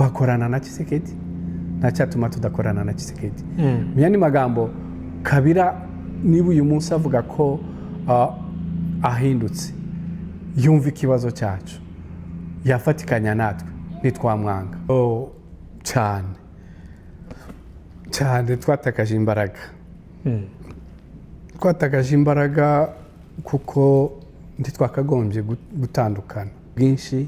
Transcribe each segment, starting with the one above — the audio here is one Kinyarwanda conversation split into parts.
Twakorana na Tshisekedi, nta cyatuma tudakorana na Tshisekedi. Mu yandi magambo, Kabila niba uyu munsi avuga ko ahindutse, yumva ikibazo cyacu, yafatikanya natwe, ntitwamwanga. Oh, cyane cyane twatakaje imbaraga. Twatakaje imbaraga kuko ntitwakagombye gutandukana bwinshi.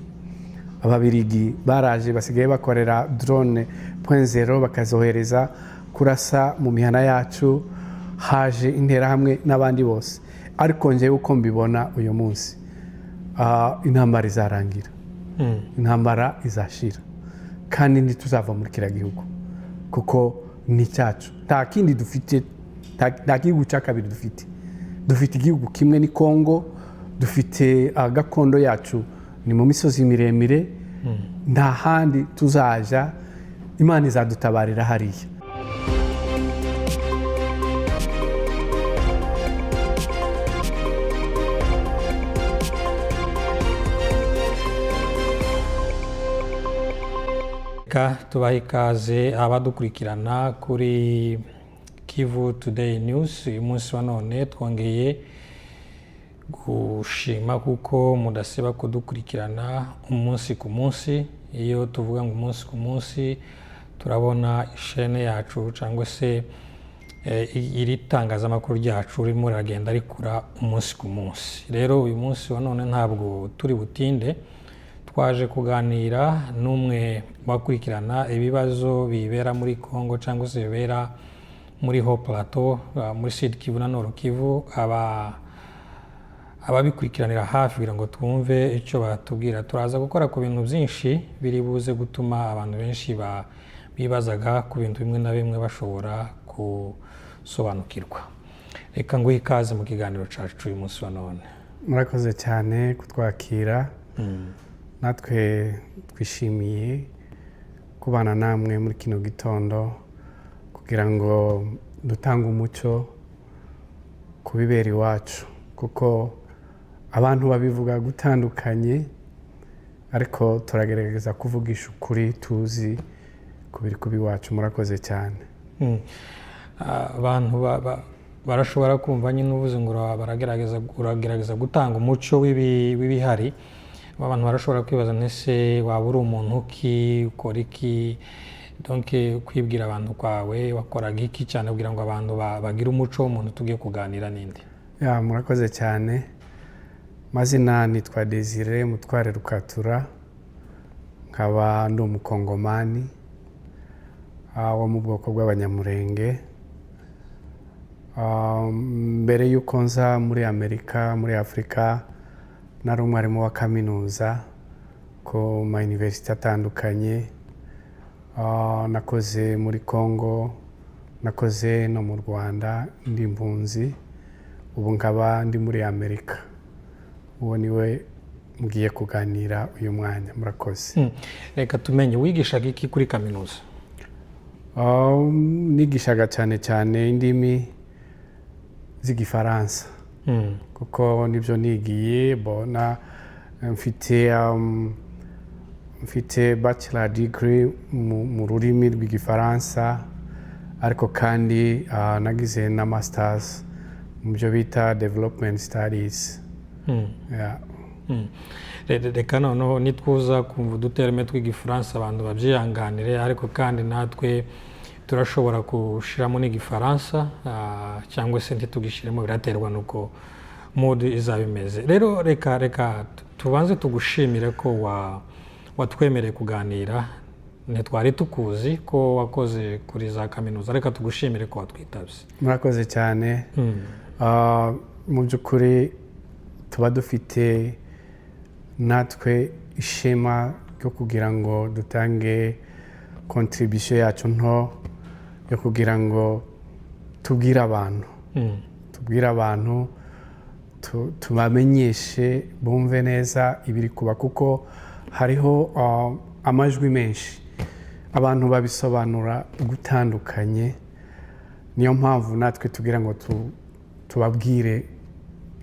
Ababirigi baraje, basigaye bakorera drone point zero, bakazohereza kurasa mu mihana yacu. Haje Interahamwe n'abandi bose. Ariko njyewe uko mbibona uyu munsi, intambara izarangira, intambara izashira, kandi ntituzava muri kiriya gihugu kuko ni icyacu. Nta kindi dufite, nta gihugu cya kabiri dufite. Dufite igihugu kimwe, ni Kongo. Dufite gakondo yacu ni mu misozi miremire, nta handi tuzaja. Imana izadutabarira hariya. Reka tubahe ikaze abadukurikirana kuri Kivu Today News. Uyu munsi wa none twongeye gushima kuko mudasiba kudukurikirana umunsi ku munsi. Iyo tuvuga ngo umunsi ku munsi, turabona ishene yacu cyangwa se iri tangazamakuru ryacu ririmo riragenda rikura umunsi ku munsi. Rero uyu munsi wa none ntabwo turi butinde. Twaje kuganira n'umwe bakurikirana ibibazo bibera muri Congo cyangwa se bibera muri Haut Plateau, muri Sud Kivu na Nord Kivu, ababikurikiranira hafi kugira ngo twumve icyo batubwira. Turaza gukora ku bintu byinshi biri buze gutuma abantu benshi bibazaga ku bintu bimwe na bimwe bashobora gusobanukirwa. Reka nguhe ikaze mu kiganiro cyacu uyu munsi wa none. Murakoze cyane kutwakira. Natwe twishimiye kubana namwe muri kino gitondo kugira ngo dutange umucyo ku bibera iwacu, kuko abantu babivuga gutandukanye, ariko turagerageza kuvugisha ukuri tuzi ku biri kuba iwacu. Murakoze cyane. Abantu barashobora kumva nyine uvuze ngo uragerageza gutanga umuco w'ibihari. Abantu barashobora kwibaza, ese waba uri umuntu ki, ukora iki? Donc kwibwira abantu kwawe, wakoraga iki cyane, kugira ngo abantu bagire umuco w'umuntu tugiye kuganira n'indi. Ya, murakoze cyane. Mazina nitwa Desire Mutware Rukatura, nkaba ndi Umukongomani wo mu bwoko bw'Abanyamurenge. Mbere y'uko nza muri Amerika, muri Afurika nari umwarimu wa kaminuza ku ma université atandukanye. Nakoze muri Congo, nakoze no mu Rwanda ndi impunzi, ubu nkaba ndi muri Amerika. Uwo niwe mugiye kuganira uyu mwanya. Murakoze. Reka tumenye, wigishaga iki kuri kaminuza? Nigishaga cyane cyane indimi z'Igifaransa kuko nibyo nigiye. Bona mfite bachelor degree mu rurimi rw'Igifaransa, ariko kandi nagize na masters mu byo bita development studies. Yeah. Reka noneho nitwuza kumva uduterme tw'Igifaransa, abantu babyihanganire, ariko kandi natwe turashobora gushiramo n'Igifaransa cyangwa se ntitugishyiremo, biraterwa n'uko mood izaba imeze. Rero reka tubanze tugushimire ko watwemereye kuganira. Ntitwari tukuzi ko wakoze kuri za kaminuza. Reka tugushimire ko watwitabye. Murakoze cyane. Mu by'ukuri tuba dufite natwe ishema ryo kugira ngo dutange contribution yacu nto yo kugira ngo tubwire abantu, tubwire abantu, tubamenyeshe bumve neza ibiri kuba, kuko hariho amajwi menshi, abantu babisobanura gutandukanye. Niyo mpamvu natwe tugira ngo tubabwire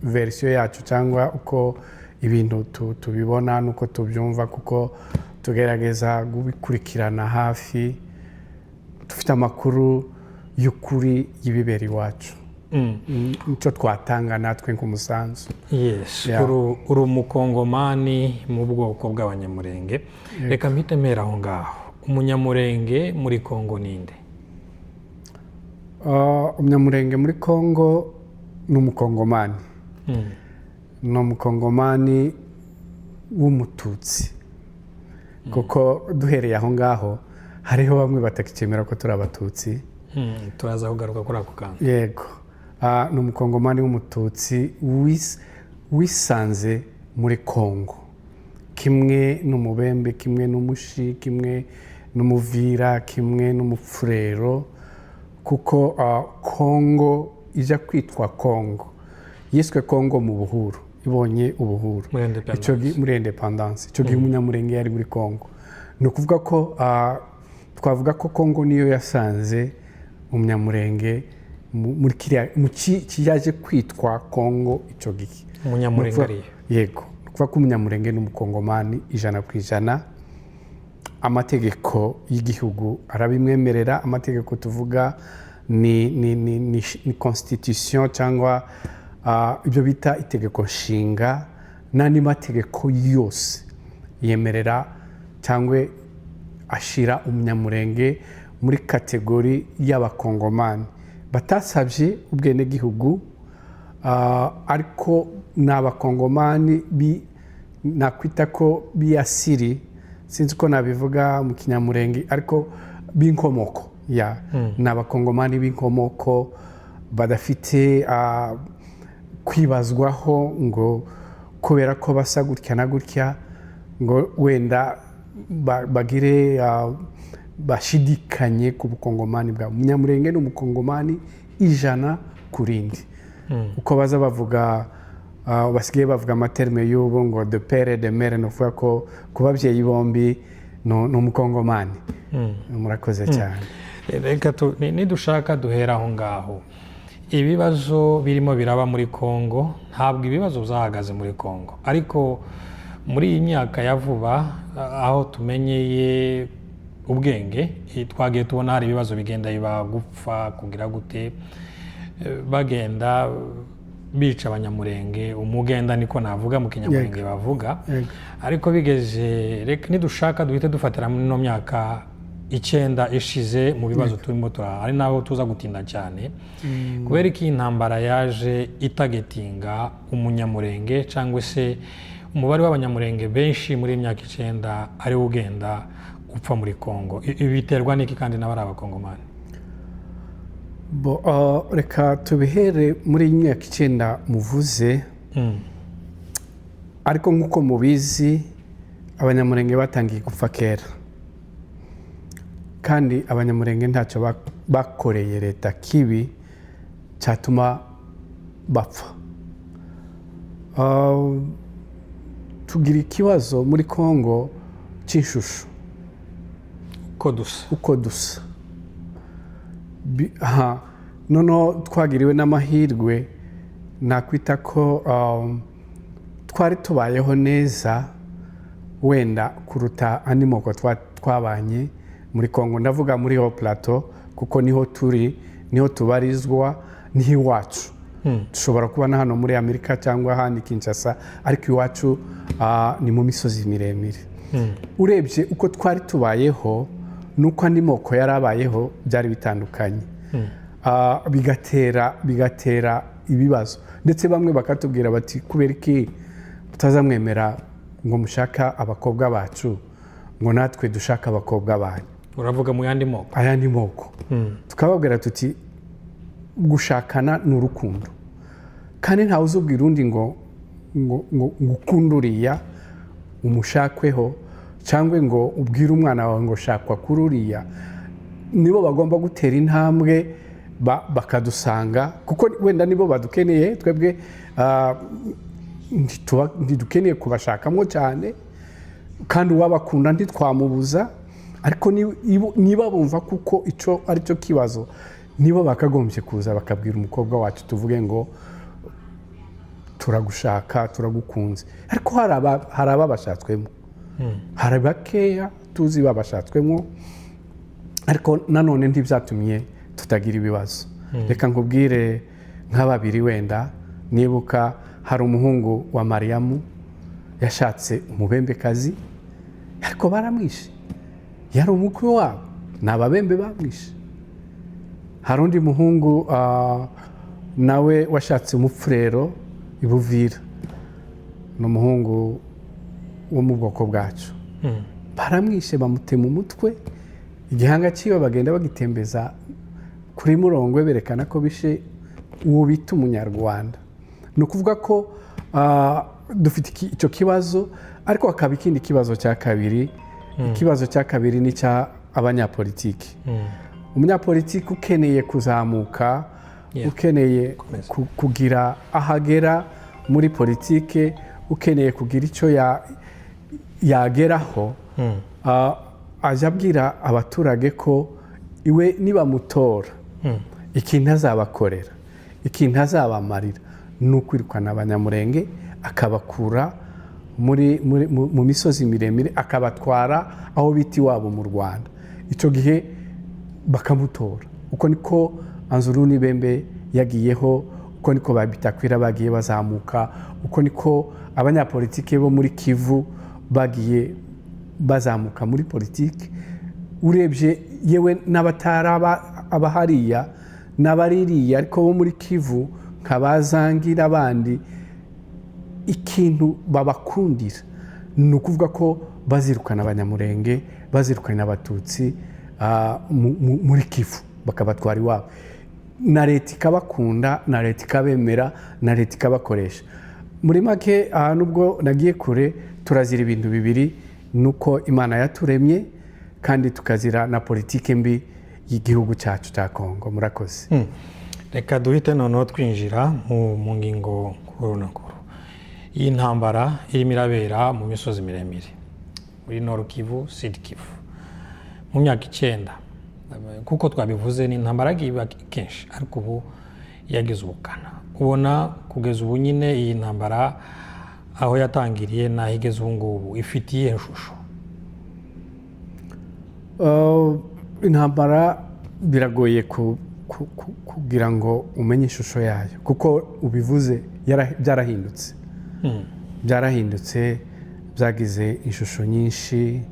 version yacu cyangwa uko ibintu tubibona n'uko tubyumva, kuko Tugerageza gubikurikirana hafi, dufite amakuru y'ukuri y'ibibera iwacu. Nicyo twatanga natwe nk'umusanzu. Yes. Yeah. Uri umukongomani mu bwoko bw'Abanyamurenge. Reka mpite mpera aho ngaho. Umunyamurenge muri Kongo ninde? Umunyamurenge muri Kongo ni umukongomani, ni umukongomani w'Umututsi, kuko duhereye aho ngaho hariho bamwe batakicemera ko turi Abatutsi. Turaza kugaruka kuri ako kantu. Yego. Ni umukongomani w'Umututsi wisanze muri Kongo, kimwe n'Umubembe, kimwe n'Umushi, kimwe n'Umuvira, kimwe n'Umupfurero, kuko Kongo ijya kwitwa Kongo, yiswe Kongo mu buhuru, ibonye ubuhuru. Muri independence. Muri independence. Icyo gihe umunyamurenge yari muri Kongo. Ni ukuvuga ko twavuga ko Kongo niyo yasanze umunyamurenge muri kiriya mu kiyaje kwitwa Kongo icyo gihe. Umunyamurenge ariyo. Yego, ni ukuvuga ko umunyamurenge ni umukongomani 100%. Amategeko y'igihugu arabimwemerera. Amategeko tuvuga ni constitution cyangwa ibyo bita itegeko nshinga n'andi mategeko yose yemerera cyangwa ashira umunyamurenge muri catégorie y'Abakongomani batasabye ubwenegihugu, ariko ni Abakongomani nakwita ko biyasiri, sinzi uko nabivuga mu Kinyamurenge, ariko b'inkomoko ya ni Abakongomani b'inkomoko badafite kwibazwaho ngo kubera ko basa gutya na gutya, ngo wenda bagire bashidikanye ku bukongomani bwabo. Umunyamurenge ni umukongomani 100%. Uko baza bavuga, basigaye bavuga ama termes y'ubu ngo de père, de mère, ni ukuvuga ko ku babyeyi bombi ni umukongomani. Murakoze cyane. Reka nidushaka duhera aho ngaho. Ibibazo birimo biraba muri Kongo, ntabwo ibibazo byahagaze muri Kongo, ariko muri iyi myaka ya vuba, aho tumenyeye ubwenge, twagiye tubona hari ibibazo bigenda biba, gupfa, kugira gute, bagenda bica Abanyamurenge, umugenda niko navuga mu Kinyamurenge bavuga. Ariko bigeze, reka nidushaka duhite dufatira muri ino myaka 9 ishize mu bibazo turimo ari naho tuza gutinda cyane. Kubera ko iyi ntambara yaje itagetinga umunyamurenge, cyangwa se umubare w'Abanyamurenge benshi muri iyi myaka 9 ari wo ugenda upfa muri Kongo, ibi biterwa n'iki kandi n'abari Abakongomani? Bo, reka tubihere muri iyi myaka 9 muvuze. Ariko nk'uko mubizi, Abanyamurenge batangiye gupfa kera, kandi Abanyamurenge ntacyo bakoreye leta kibi cyatuma bapfa. Tugira ikibazo muri Kongo cy'ishusho. Ko dusa. Uko dusa. Aha noneho twagiriwe n'amahirwe, nakwita ko twari tubayeho neza wenda kuruta andi moko twabanye muri Kongo. Ndavuga muri Hauts Plateaux kuko niho turi, niho tubarizwa, niho iwacu. Dushobora kuba na hano muri Amerika cyangwa ahandi Kinshasa, ariko iwacu ni mu misozi miremire. Urebye uko twari tubayeho n'uko andi moko yari abayeho, byari bitandukanye. Bigatera ibibazo, ndetse bamwe bakatubwira bati: "Kubera iki mutazamwemera ngo mushaka abakobwa bacu, ngo natwe dushake abakobwa banyu?" Uravuga mu yandi moko. Ayandi moko. Tukababwira tuti: "Gushakana ni urukundo, kandi ntawe uzubwira undi ngo ukunde uriya umushakweho, cyangwa ngo ubwire umwana wawe ngo shakwa kuri uriya." Nibo bagomba gutera intambwe bakadusanga, kuko wenda nibo badukeneye. Twebwe ntidukeneye kubashakamo cyane, kandi uwabakunda ntitwamubuza. Ariko niba bumva kuko icyo ari cyo kibazo, nibo bakagombye kuza bakabwira umukobwa wacu, tuvuge ngo turagushaka, turagukunze. Ariko hari ababashatswemo. Hari bakeya tuzi babashatswemo, ariko nanone ntibyatumye tutagira ibibazo. Reka nkubwire nka babiri wenda nibuka. Hari umuhungu wa Mariyamu yashatse umubembekazi, ariko baramwishe. Yari umukwe wabo, ni Ababembe bamwishe. Hari undi muhungu nawe washatse umupfurero i Buvira, ni umuhungu wo mu bwoko bwacu, baramwishe, bamutema umutwe, igihanga cyiwe bagenda bagitembeza kuri Murongwe, berekana ko bishe uwo bita Umunyarwanda. Ni ukuvuga ko dufite icyo kibazo, ariko hakaba ikindi kibazo cya kabiri. Ikibazo cya kabiri ni icya abanyapolitiki. Umunyapolitiki ukeneye kuzamuka, ukeneye Komeza. kugira aho agera muri politike, ukeneye kugira icyo yageraho, ajya abwira abaturage ko iwe nibamutora ikintu azabakorera, ikintu azabamarira ni ukwirukana Abanyamurenge, akabakura mu misozi miremire, akabatwara aho bita iwabo mu Rwanda. Icyo gihe bakamutora. Uko niko Anzuruni Bembe yagiyeho, uko niko ba Bitakwira bagiye bazamuka, uko niko abanyapolitike bo muri Kivu bagiye bazamuka muri politiki. Urebye yewe n'abatari abahariya n'abaririya, ariko bo muri Kivu nka ba Zangi n'abandi, ikintu babakundira ni ukuvuga ko bazirukana Abanyamurenge, bazirukana Abatutsi muri Kivu, bakabatwara iwabo, na leta ikabakunda, na leta ikabemera, na leta ikabakoresha. Muri make, aha nubwo nagiye kure, turazira ibintu bibiri: ni uko Imana yaturemye, kandi tukazira na politike mbi y'igihugu cyacu cya Kongo. Murakoze. Reka duhite noneho twinjira mu ngingo nkuru na nkuru. Iyi ntambara irimo irabera mu misozi miremire muri Nord Kivu, Sud Kivu, mu myaka 9, kuko twabivuze, ni intambara yagiye iba kenshi, ariko ubu yagize ubukana. Ubona kugeza ubu nyine iyi ntambara aho yatangiriye n'aho igeze ubu ngubu ifite iyihe shusho? Intambara biragoye kugira ngo umenye ishusho yayo, kuko ubivuze byarahindutse, byarahindutse, byagize ishusho nyinshi.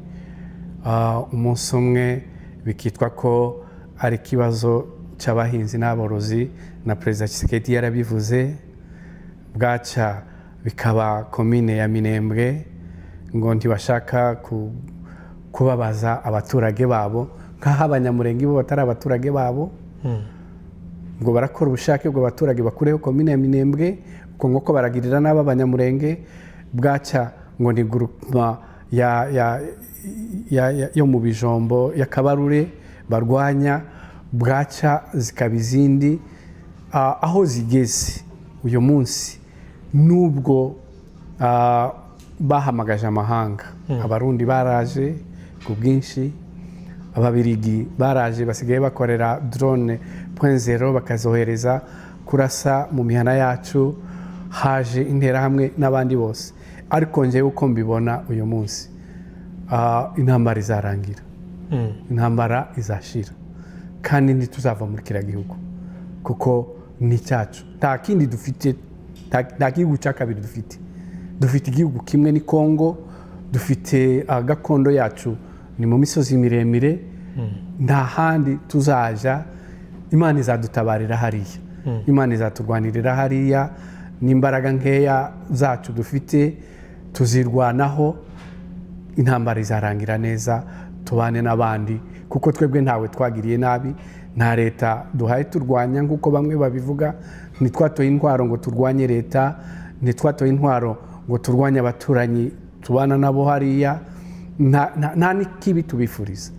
Umunsi umwe bikitwa ko ari ikibazo cy'abahinzi n'aborozi, na Perezida Tshisekedi yarabivuze. Bwaca bikaba komine ya Minembwe, ngo ntibashaka kubabaza abaturage babo, nk'aho Abanyamurenge bo batari abaturage babo, ngo barakora ubushake bwo abaturage bakureho komine ya Minembwe, ubwo ngo ko baragirira nabi Abanyamurenge. Bwaca ngo ni groupement yo mu Bijombo ya Kabarure barwanya. Bwaca zikaba izindi. Aho zigeze uyu munsi, nubwo bahamagaje amahanga, Abarundi baraje ku bwinshi, Ababirigi baraje, basigaye bakorera drone point zero bakazohereza kurasa mu mihana yacu, haje Interahamwe n'abandi bose, ariko njyewe uko mbibona uyu munsi, intambara izarangira, intambara izashira, kandi ntituzava muri kiriya gihugu kuko ni icyacu. Nta kindi dufite, nta gihugu cya kabiri dufite. Dufite igihugu kimwe, ni Kongo. Dufite gakondo yacu ni mu misozi miremire, nta handi tuzaja. Imana izadutabarira hariya, Imana izaturwanirira hariya. N'imbaraga nkeya zacu dufite tuzirwanaho. Intambara izarangira neza, tubane n'abandi, kuko twebwe ntawe twagiriye nabi, nta leta duhaye turwanya nk'uko bamwe babivuga. Ntitwatoye intwaro ngo turwanye leta, ntitwatoye intwaro ngo turwanye abaturanyi tubana nabo hariya, nta n'ikibi tubifuriza.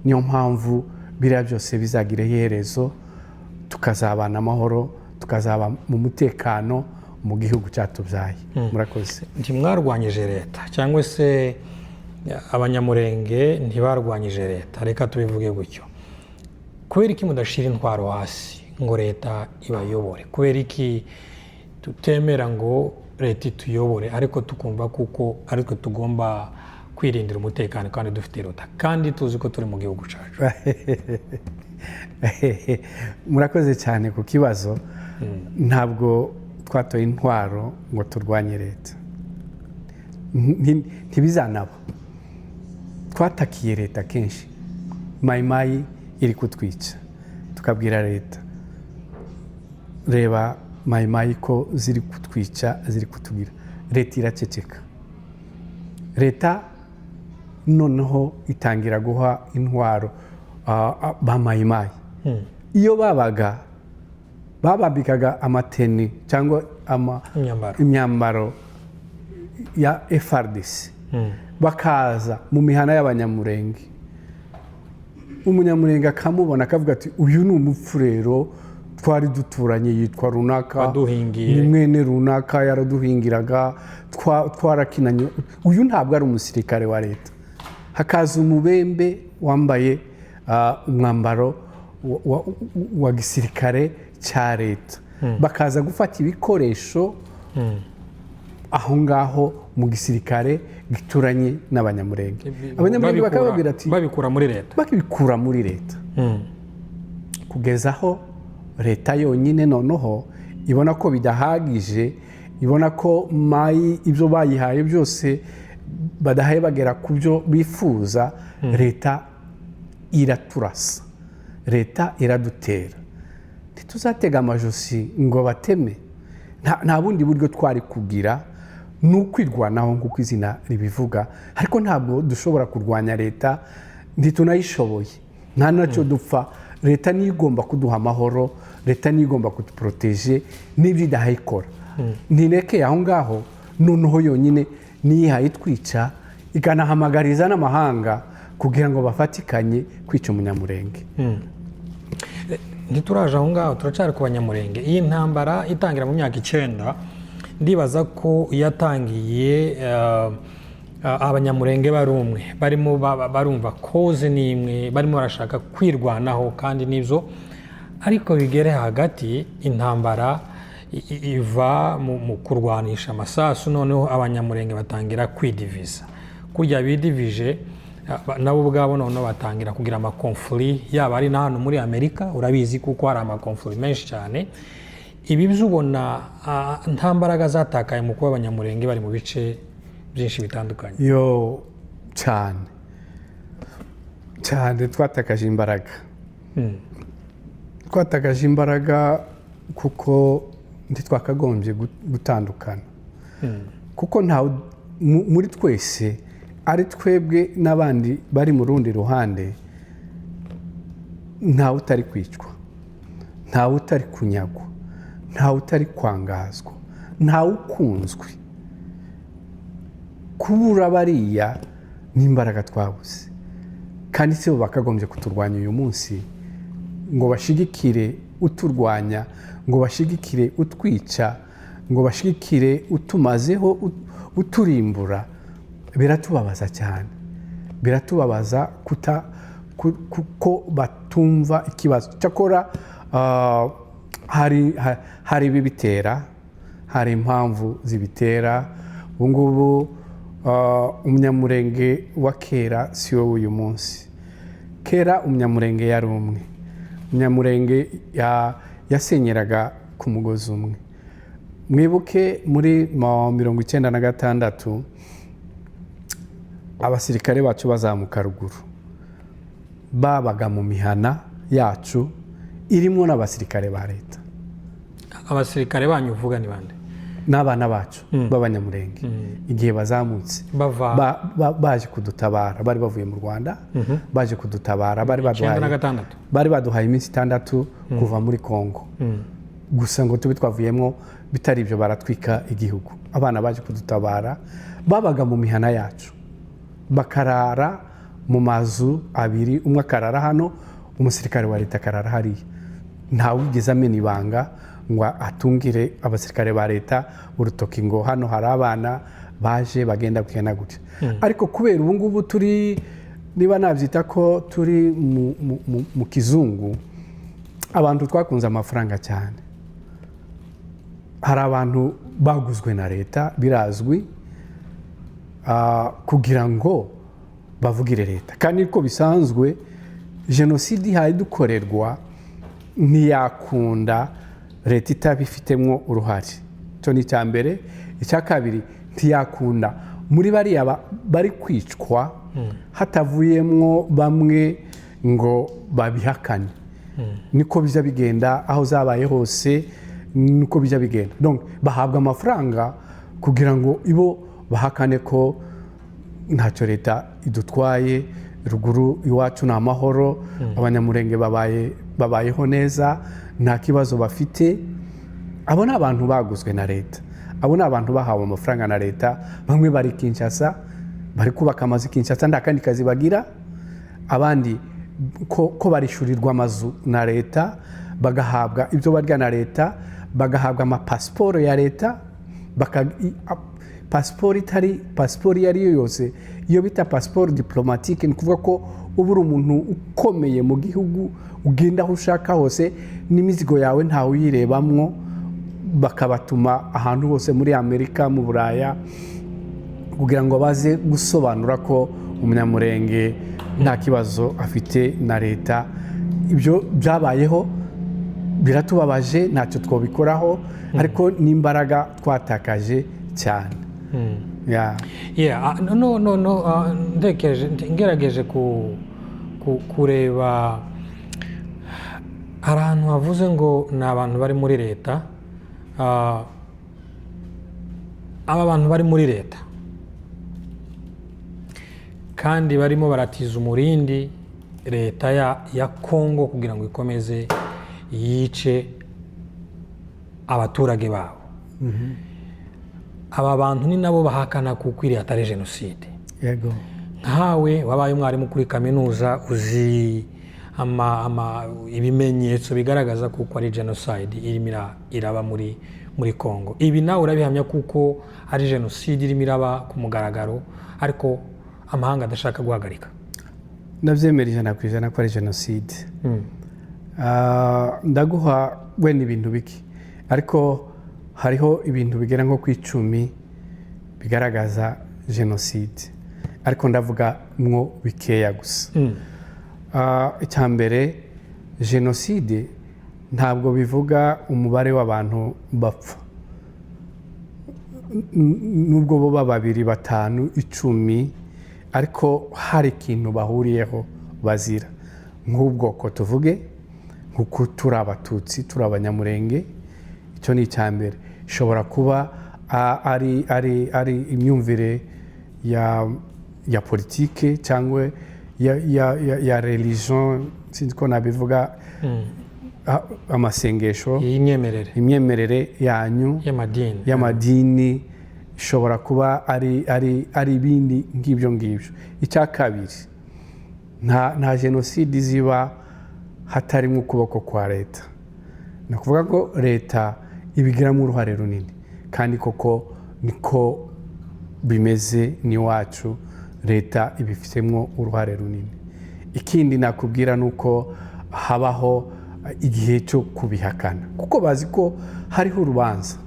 Niyo mpamvu biriya byose bizagira iherezo, tukazabana amahoro, tukazaba mu mutekano mu gihugu cyatubyaye. Murakoze. Ntimwarwanyije leta, cyangwa se Abanyamurenge ntibarwanyije leta, reka tubivuge gutyo. Kubera iki mudashyira intwaro hasi ngo leta ibayobore? Kubera iki tutemera ngo leta ituyobore, ariko tukumva kuko aritwe tugomba Kwirindira umutekano kandi dufite leta, kandi tuzi ko turi mu gihugu cyacu. Murakoze cyane ku kibazo. Ntabwo twatoye intwaro ngo turwanye leta. Ntibizanaba. Twatakiye leta kenshi, Mayimayi iri kutwica, tukabwira leta: "Reba Mayimayi ko ziri kutwica, ziri kutubwira." Leta iraceceka. Leta noneho itangira guha intwaro ba Mayimayi. Iyo babaga babambikaga amateni cyangwa imyambaro, imyambaro ya FARDC, bakaza mu mihana y'Abanyamurenge, Umunyamurenge akamubona akavuga ati: "Uyu ni umupfurero twari duturanye, yitwa runaka, waduhingiye. Ni mwene runaka, yaraduhingiraga, twarakinanye. Uyu ntabwo ari umusirikare wa leta." Hakaza umubembe wambaye umwambaro wa gisirikare cya leta, bakaza gufata ibikoresho aho ngaho mu gisirikare gituranye n'Abanyamurenge. Abanyamurenge bakababwira ati babikura muri leta. Bakibikura muri leta, kugeza aho leta yonyine noneho ibona ko bidahagije, ibona ko Mayi ibyo bayihaye byose badahaye bagera ku byo bifuza. Leta iraturasa, leta iradutera. Ntituzatega amajosi ngo bateme. Nta bundi buryo twari kugira, ni ukwirwanaho nk'uko izina ribivuga. Ariko ntabwo dushobora kurwanya leta, ntitunayishoboye, nta nacyo dupfa. Leta niyo igomba kuduha amahoro, leta niyo igomba kuduporoteje n'ibyo idahayikora. Ntirekeye aho ngaho, noneho yonyine niyo ihaye itwica, ikanahamagariza n'amahanga kugira ngo bafatikanye kwica Umunyamurenge. Ntituraje aho ngaho, turacyari ku Banyamurenge. Iyi ntambara itangira mu myaka 9, ndibaza ko yatangiye Abanyamurenge bari umwe, barimo barumva cause ni imwe, barimo barashaka kwirwanaho kandi nibyo. Ariko bigere hagati, intambara iva mu kurwanisha amasasu, noneho Abanyamurenge batangira kwidiviza. Kurya bidivije nabo ubwabo, noneho batangira kugira ama conflits, yaba ari na hano muri Amerika, urabizi kuko hari ama conflits menshi cyane. Ibi byo ubona nta mbaraga zatakaye mu kuba Abanyamurenge bari mu bice byinshi bitandukanye? Yo, cyane cyane, twatakaje imbaraga. Twatakaje imbaraga kuko ntitwakagombye gutandukana, kuko ntawe muri twese, ari twebwe n'abandi bari mu rundi ruhande, ntawe utari kwicwa, ntawe utari kunyagwa, ntawe utari kwangazwa, ntawe ukunzwe. Kubura bariya n'imbaraga twabuze, kandi si bo bakagombye kuturwanya uyu munsi ngo bashigikire uturwanya, ngo bashigikire utwica, ngo bashigikire utumazeho, uturimbura. Biratubabaza cyane, biratubabaza kuko batumva ikibazo. Cyakora hari ibibitera, hari impamvu zibitera. Ubu ngubu Umunyamurenge wa kera si wowe uyu munsi. Kera Umunyamurenge yari umwe, Umunyamurenge yasenyeraga ku mugozi umwe. Mwibuke muri 96, abasirikare bacu bazamuka ruguru, babaga mu mihana yacu irimo n'abasirikare ba leta. Abasirikare banyu uvuga ni bande? N'abana bacu b'Abanyamurenge, igihe bazamutse bava baje kudutabara, bari bavuye mu Rwanda baje kudutabara, bari icyenda na baduhaye gatandatu. Bari baduhaye iminsi 6 kuva muri Kongo gusa ngo tube twavuyemo, bitari ibyo baratwika igihugu. Abana baje kudutabara babaga mu mihana yacu, bakarara mu mazu abiri, umwe akarara hano, umusirikare wa leta akarara hariya. Ntawigeze amena ibanga ngo atungire abasirikare ba leta urutoki ngo hano hari abana baje bagenda gutya na gutya. Ariko kubera ubu ngubu turi, niba nabyita ko turi mu kizungu, abantu twakunze amafaranga cyane. Hari abantu baguzwe na leta, birazwi. kugira ngo bavugire leta. Kandi uko bisanzwe, jenoside ihaye dukorerwa ntiyakunda leta itabifitemo uruhare. Icyo ni icya mbere. Icya kabiri, ntiyakunda muri bariya bari kwicwa hatavuyemwo bamwe ngo babihakane. Niko bijya bigenda aho zabaye hose, niko bijya bigenda. Donc bahabwa amafaranga kugira ngo ibo bahakane ko ntacyo leta idutwaye, ruguru iwacu ni amahoro, Abanyamurenge babayeho neza, nta kibazo bafite. Abo ni abantu baguzwe na leta, abo ni abantu bahawe amafaranga na leta. Bamwe bari Kinshasa, bari kubaka amazu Kinshasa, nta kandi kazi bagira. Abandi ko barishyurirwa amazu na leta, bagahabwa ibyo barya na leta, bagahabwa amapasiporo ya leta. Pasiporo itari pasiporo iyo ari yo yose, iyo bita pasiporo diplomatique, ni ukuvuga ko uba uri umuntu ukomeye mu gihugu, ugenda aho ushaka hose n'imizigo yawe ntawe uyirebamwo, bakabatuma ahantu hose muri Amerika, mu Buraya, kugira ngo baze gusobanura ko Umunyamurenge nta kibazo afite na leta. Ibyo byabayeho, biratubabaje, ntacyo twabikoraho, ariko n'imbaraga twatakaje cyane. Yeah. Yeah, no, ntekereje, ngerageje kureba hari ahantu havuze ngo ni abantu bari muri leta. Aba bantu bari muri leta kandi barimo baratiza umurindi leta ya Kongo kugira ngo ikomeze yice abaturage babo. Aba bantu ni nabo bahakana kuko iriya atari jenoside. Nkawe wabaye umwarimu kuri kaminuza, uzi ibimenyetso bigaragaza kuko ari jenoside irimo iraba muri Congo. Ibi nawe urabihamya kuko ari jenoside irimo iraba ku mugaragaro, ariko amahanga adashaka guhagarika? Ndabyemera 100% ko ari jenoside. Ndaguha wenda ibintu bike, ariko hariho ibintu bigera nko ku 10 bigaragaza jenoside, ariko ndavuga mwo bikeya gusa. Icya mbere, jenoside ntabwo bivuga umubare w'abantu bapfa. Nubwo bo babiri, batanu, 10, ariko hari ikintu bahuriyeho bazira, nk'ubwoko tuvuge, nk'uko turi Abatutsi, turi Abanyamurenge. Icyo ni icya mbere. Ishobora kuba ari imyumvire ya politike cyangwa ya religion, sinzi ko nabivuga, amasengesho. Y'imyemerere. Imyemerere yanyu. Y'amadini. Y'amadini, ishobora kuba ari ibindi nk'ibyo ngibyo. Icya kabiri, nta jenoside iziba hatarimo ukuboko kwa leta. Ni ukuvuga ko leta ibigiramo uruhare runini, kandi koko niko bimeze n'iwacu, leta ibifitemo uruhare runini. Ikindi nakubwira ni uko habaho igihe cyo kubihakana, kuko bazi ko hariho urubanza,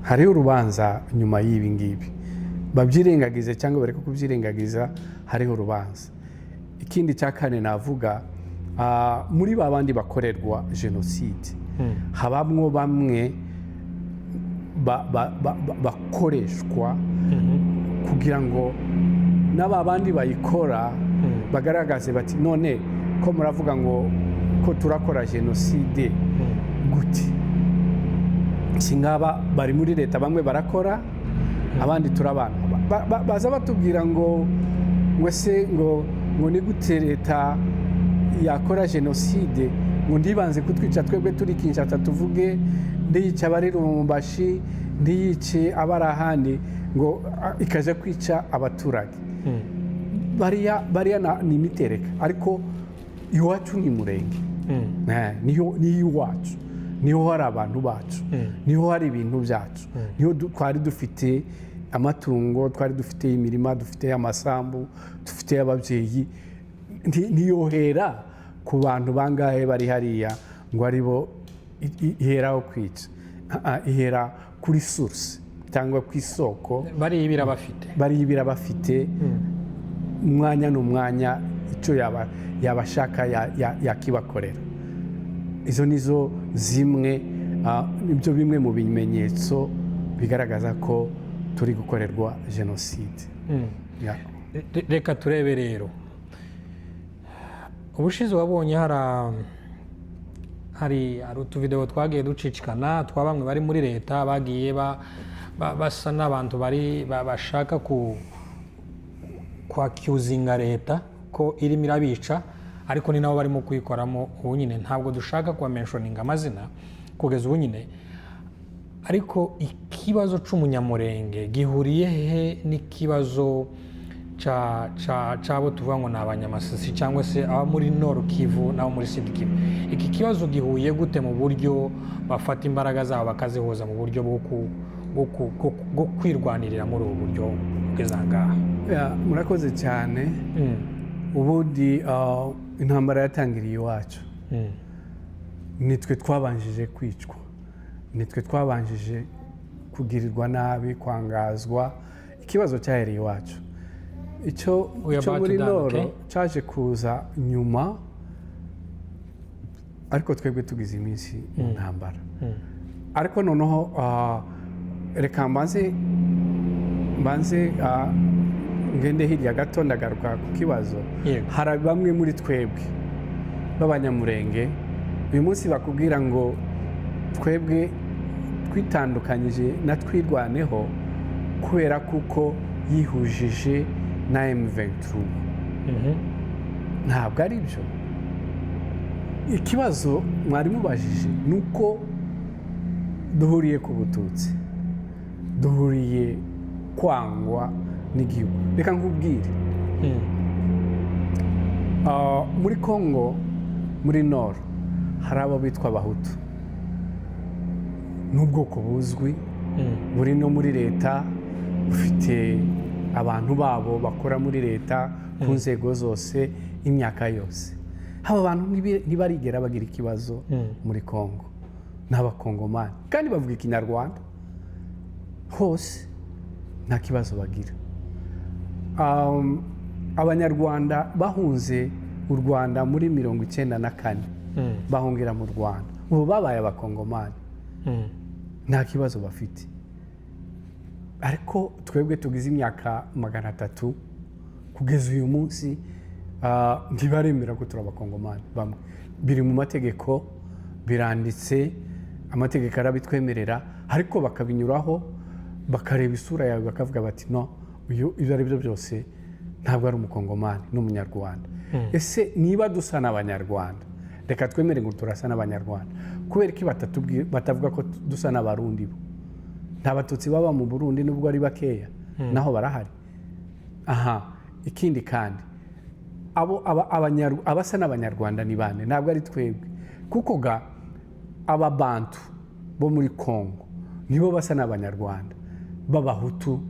hariho urubanza nyuma y'ibi ngibi. Babyirengagize cyangwa bareke kubyirengagiza, hariho urubanza. Ikindi cya kane navuga, muri ba bandi bakorerwa jenoside habamwo bamwe bakoreshwa kugira ngo n'aba bandi bayikora bagaragaze bati: "None ko muravuga ngo ko turakora jenoside gute? Si nk'aba bari muri leta, bamwe barakora, abandi turabana." Baza batubwira ngo ese ngo ni gute leta yakora jenoside ngo ntibanze kutwica twebwe turi Kinshasa, tuvuge ntiyice abari Lubumbashi, ntiyice abari ahandi, ngo ikaja kwica abaturage bariya? Ni imitereka, ariko iwacu ni Murenge. Niyo iwacu, niho hari abantu bacu, niho hari ibintu byacu, niho twari dufite amatungo, twari dufite imirima, dufite amasambu, dufite ababyeyi. Ntiyohera ku bantu bangahe bari hariya ngo aribo iheraho kwica. Ihera kuri source. cyangwa ku isoko. Bariyibira bafite. Bariyibira bafite umwanya n'umwanya, icyo yabashaka yakibakorera. Izo nizo zimwe, nibyo bimwe mu bimenyetso bigaragaza ko turi gukorerwa jenoside. Yeah. Reka turebe rero, ubushize wabonye hari utuvidewo twagiye ducicikana twa bamwe bari muri leta, bagiye basa n'abantu bari bashaka ku kwaccusinga leta ko irimo irabica, ariko ni nabo barimo kuyikoramo ubu nyine. Ntabwo dushaka kubamentioninga amazina kugeza ubu nyine, ariko ikibazo c'Umunyamurenge gihuriye he n'ikibazo c'abo tuvuga ngo ni Abanyamasisi, cyangwa se abo muri Nord Kivu n'abo muri Sud Kivu? Iki kibazo gihuye gute mu buryo bafata imbaraga zabo bakazihuza mu buryo bwo kwirwanirira muri ubu buryo bugeze aha ngaha? Yeah, murakoze cyane. Ubundi intambara yatangiriye iwacu. Nitwe twabanjije kwicwa, nitwe twabanjije kugirirwa nabi, kwangazwa. Ikibazo cyahereye iwacu. Icyo We are icyo about muri to done, Nord okay? cyaje kuza nyuma, ariko twebwe tugize iminsi mu ntambara. Ariko noneho reka mbanze ngende hirya gato, ndagaruka ku kibazo. Hari bamwe muri twebwe b'Abanyamurenge uyu munsi bakubwira ngo twebwe twitandukanyije na Twirwaneho kubera kuko yihujije na M23. Ntabwo ari byo. Ikibazo mwari mubajije ni uko duhuriye ku Bututsi, duhuriye kwangwa n'igihugu. Reka nkubwire, muri Congo, muri Nord, hari abo bitwa Abahutu, n'ubwoko buzwi, buri no muri leta, bufite abantu babo bakora muri leta ku nzego zose imyaka yose. Aba bantu ntibarigera bagira ikibazo muri Congo. Ni Abakongomani kandi bavuga Ikinyarwanda hose, nta kibazo bagira. Abanyarwanda bahunze u Rwanda muri 94, bahungira mu Rwanda, ubu babaye Abakongomani, nta kibazo bafite. Ariko twebwe tugize imyaka 300, kugeza uyu munsi ntibaremera ko turi Abakongomani. Bamwe biri mu mategeko, biranditse, amategeko arabitwemerera, ariko bakabinyuraho, bakareba isura yawe, bakavuga bati: "No, uyu ibyo ari byo byose ntabwo ari Umukongomani, ni Umunyarwanda." Ese niba dusa n'Abanyarwanda, reka twemere ngo turasa n'Abanyarwanda, kubera ko batavuga ko dusa n'Abarundi? Bo nta Batutsi baba mu Burundi, nubwo ari bakeya, naho barahari. Aha ikindi kandi, abo abasa n'Abanyarwanda ni bande? Ntabwo ari twebwe, kuko ga Ababantu bo muri Congo nibo basa n'Abanyarwanda b'Abahutu,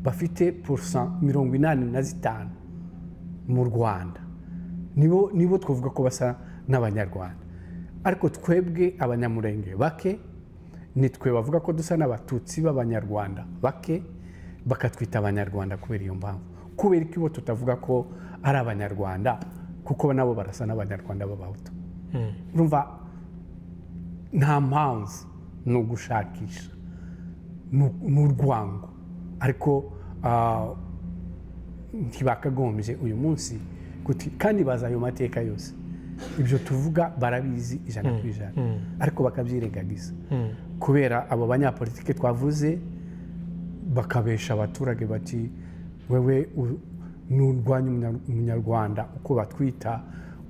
bafite pourcent 85 mu Rwanda. Nibo twavuga ko basa n'Abanyarwanda. Ariko twebwe Abanyamurenge bake nitwe bavuga ko dusa n'Abatutsi b'Abanyarwanda bake, bakatwita Abanyarwanda kubera iyo mpamvu. Kubera ko ibo tutavuga ko ari Abanyarwanda, kuko nabo barasa n'Abanyarwanda b'Abahutu? Urumva nta mpamvu, ni ugushakisha, ni urwango. Ariko ntibakagombye uyu munsi kandi bazi ayo mateka yose. Ibyo tuvuga barabizi 100%, ariko bakabyirengagiza kubera abo banyapolitike twavuze, bakabesha abaturage bati: "Wewe nurwanya Umunyarwanda," uko batwita,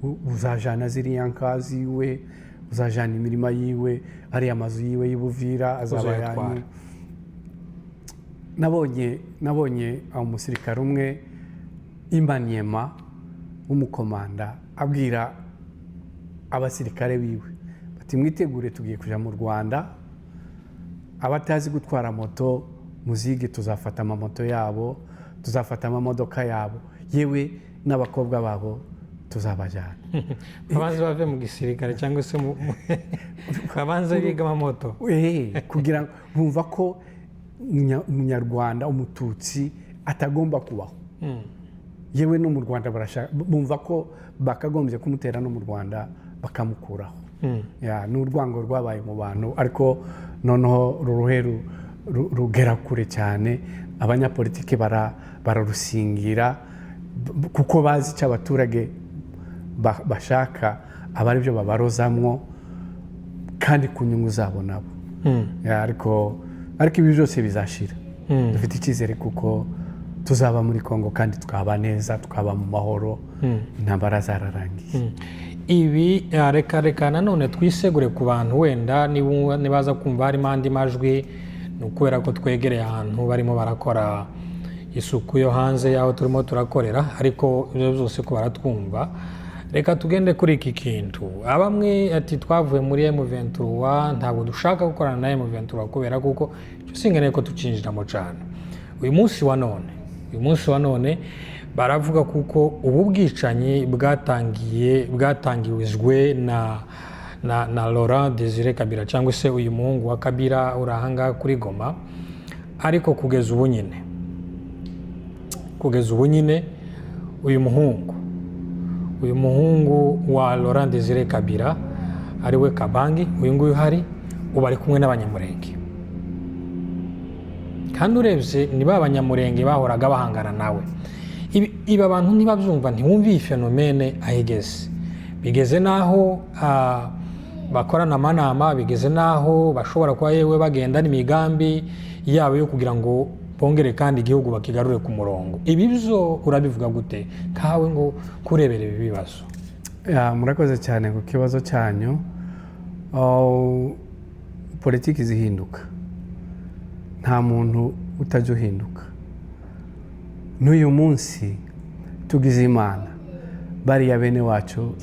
"uzajana ziriya nka ziwe, uzajana imirima yiwe, ariya mazu yiwe y'Ubuvira azaba Uzayatwara. yanyu." Nabonye umusirikare umwe imanyema w'umukomanda abwira abasirikare biwe bati: "Mwitegure, tugiye kujya mu Rwanda. Abatazi gutwara moto muzige, tuzafata amamoto yabo, tuzafata amamodoka yabo, yewe n'abakobwa babo tuzabajyana." Babanze bave mu gisirikare, cyangwa se babanze biga amamoto. Kugira ngo bumva ko Umunyarwanda Umututsi atagomba kubaho. Yewe, no mu Rwanda barashaka, bumva ko bakagombye kumutera no mu Rwanda bakamukuraho. Ya, ni urwango rwabaye mu bantu, ariko noneho ruruhe rugera kure cyane. Abanyapolitiki bararusingira kuko bazi icyo abaturage bashaka, aba aribyo babarozamwo kandi ku nyungu zabo nabo. Ya, ariko ibi byose bizashira. Dufite icyizere kuko tuzaba muri Kongo kandi tukaba neza, tukaba mu mahoro, intambara zararangiye. Ibi reka nanone twisegure ku bantu wenda nibaza kumva harimo andi majwi, ni ukubera ko twegereye ahantu barimo barakora isuku yo hanze y'aho turimo turakorera, ariko ibyo byose ko baratwumva. Reka tugende kuri iki kintu. Abamwe ati twavuye muri M23, ntabwo dushaka gukorana na M23 kubera kuko icyo sinkeneye ko tucinjiramo cyane. Uyu munsi wa none baravuga kuko ubu bwicanyi bwatangiye, bwatangirijwe na Laurent Desire Kabila, cyangwa se uyu muhungu wa Kabila uri ahangaha kuri Goma. Ariko kugeza ubu nyine uyu muhungu wa Laurent Desire Kabila, ariwe Kabangi, uyu nguyu uhari ubu, ari kumwe n'Abanyamurenge. Kandi urebye ni ba Banyamurenge bahoraga bahangana nawe. Ibi abantu ntibabyumva, ntiwumve iyi phénomène aho igeze. Bigeze n'aho bakorana amanama, bigeze n'aho bashobora kuba yewe bagenda n'imigambi yabo yo kugira ngo bongere kandi igihugu bakigarure ku murongo. Ibi byo urabivuga gute kawe ngo kurebera ibi bibazo? Ya, murakoze cyane ku kibazo cyanyu. Oh, politiki zihinduka, nta muntu utajya uhinduka. N'uyu munsi tugize Imana, bariya bene wacu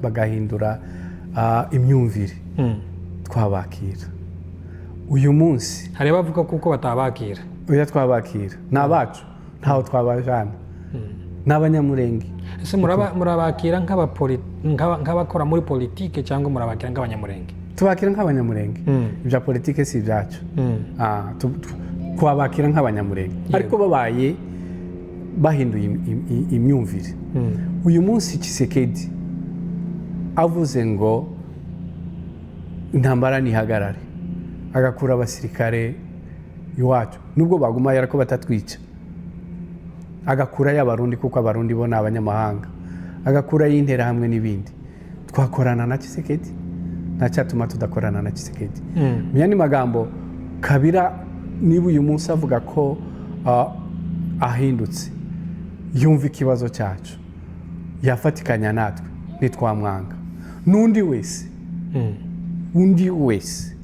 bagahindura imyumvire, twabakira uyu munsi. Hari abavuga kuko batabakira. Oya, twabakira, ni abacu, ntaho twabajana, ni Abanyamurenge. Ese murabakira nk'abakora muri politike cyangwa murabakira nk'Abanyamurenge? Tubakira nk'Abanyamurenge. Ibya politike si ibyacu. Twabakira nk'Abanyamurenge, ariko babaye bahinduye imyumvire. Uyu munsi Tshisekedi avuze ngo intambara ntihagarare, agakura abasirikare iwacu, nubwo bagumayo ariko batatwica, agakurayo Abarundi kuko Abarundi bo ni abanyamahanga, agakurayo Interahamwe n'ibindi, twakorana na Tshisekedi. Nta cyatuma tudakorana na Tshisekedi. Mu yandi magambo, Kabila niba uyu munsi avuga ko ahindutse, yumva ikibazo cyacu, yafatikanya natwe, ntitwamwanga. N'undi wese, undi wese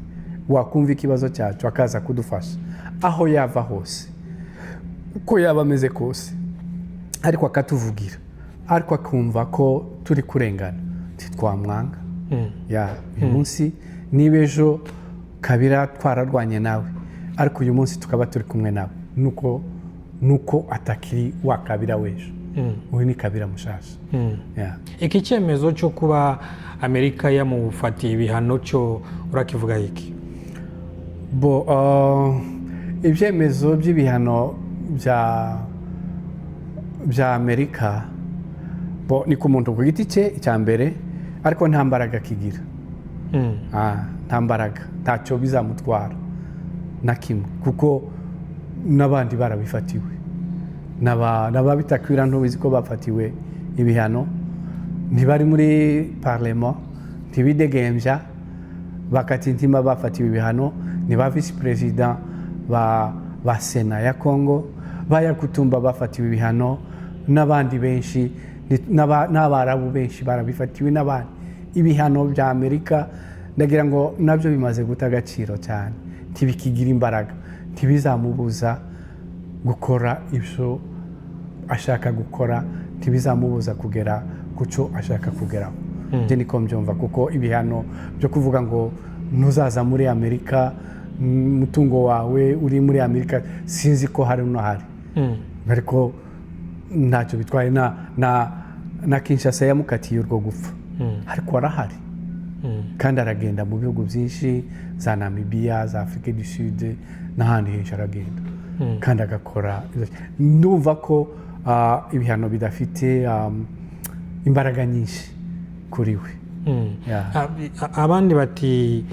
wakumva ikibazo cyacu akaza kudufasha, aho yava hose, uko yaba ameze kose, ariko akatuvugira, ariko akumva ko turi kurengana, ntitwamwanga. Ya, uyu munsi niba ejo Kabila twararwanye nawe, ariko uyu munsi tukaba turi kumwe nawe, nuko atakiri wa Kabila w'ejo, uyu ni Kabila mushasha. Ya. Iki cyemezo cyo kuba Amerika yamufatiye ibihano cyo urakivuga iki? Bo, ibyemezo by'ibihano bya Amerika, bo, ni ku muntu ku giti cye icya mbere, ariko nta mbaraga kigira. Nta mbaraga, ntacyo bizamutwara na kimwe, kuko n'abandi barabifatiwe. N'ababitakwira ntubizi ko bafatiwe ibihano, ntibari muri parlement, ntibidegembya. Bakatintima bafatiwe ibihano, ni ba visi perezida ba Sena ya Congo, ba Yakutumba bafatiwe ibihano, n'abandi benshi, n'Abarabu benshi barabifatiwe n'abandi. Ibihano bya Amerika ndagira ngo nabyo bimaze guta agaciro cyane, ntibikigira imbaraga, ntibizamubuza gukora ibyo ashaka gukora, ntibizamubuza kugera ku cyo ashaka kugeraho. Ibyo niko mbyumva, kuko ibihano byo kuvuga ngo ntuzaza muri Amerika, umutungo wawe uri muri Amerika, sinzi ko hari unahari, ariko ntacyo bitwaye. Na Kinshasa yamukatiye urwo gupfa, ariko arahari. Kandi aragenda mu bihugu byinshi, za Namibia, za Afrique du Sud n'ahandi henshi aragenda kandi agakora. Ndumva ko ibihano bidafite imbaraga nyinshi kuri we. Yeah. Abandi bati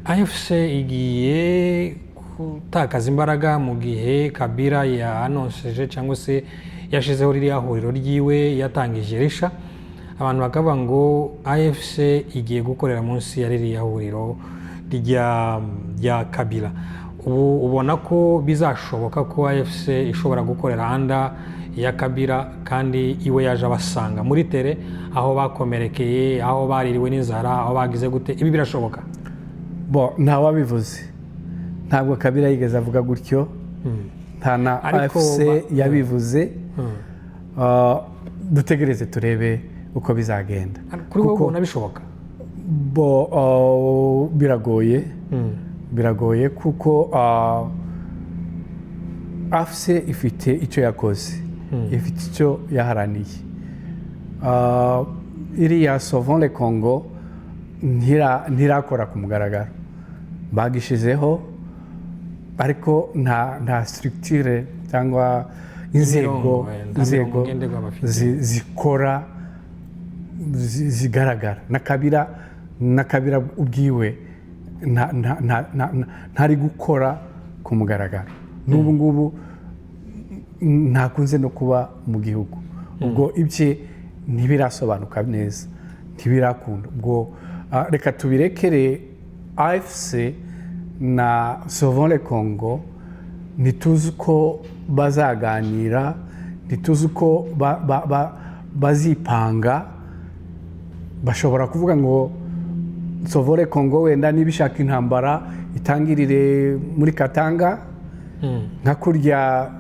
AFC igiye gutakaza imbaraga mu gihe Kabila yanonseje cyangwa se yashizeho ririya huriro ryiwe yatangije risha. Abantu bakavuga ngo AFC igiye gukorera munsi ya ririya huriro rya Kabila. Ubu ubona ko bizashoboka ko AFC ishobora gukorera under ya Kabila, kandi iwe yaje abasanga muri terrain, aho bakomerekeye, aho baririwe n'inzara, aho bagize gute? Ibi birashoboka? Bo ntawabivuze, ntabwo Kabila yigeze avuga gutyo, nta na Ariko AFC yabivuze. Dutegereze turebe uko bizagenda. Kuri wowe ubona bishoboka? Bo biragoye, biragoye kuko AFC ifite icyo yakoze, ifite icyo yaharaniye. Iriya Sauvons le Congo ntirakora ku mugaragaro, bagishizeho ariko nta structure cyangwa inzego Imirongo, nta inzego mirongo ngenderwaho bafite. Zikora zigaragara. Na Kabila ubwiwe ntari gukora ku mugaragaro n'ubu ngubu, ntakunze no kuba mu gihugu. Ubwo ibye ntibirasobanuka neza, ntibirakunda. Ubwo reka tubirekere AFC na Sauvons le Congo. Ntituzi uko bazaganira, ntituzi uko bazipanga. Bashobora kuvuga ngo Sauvons le Congo wenda niba ishaka intambara itangirire muri Katanga, nka kurya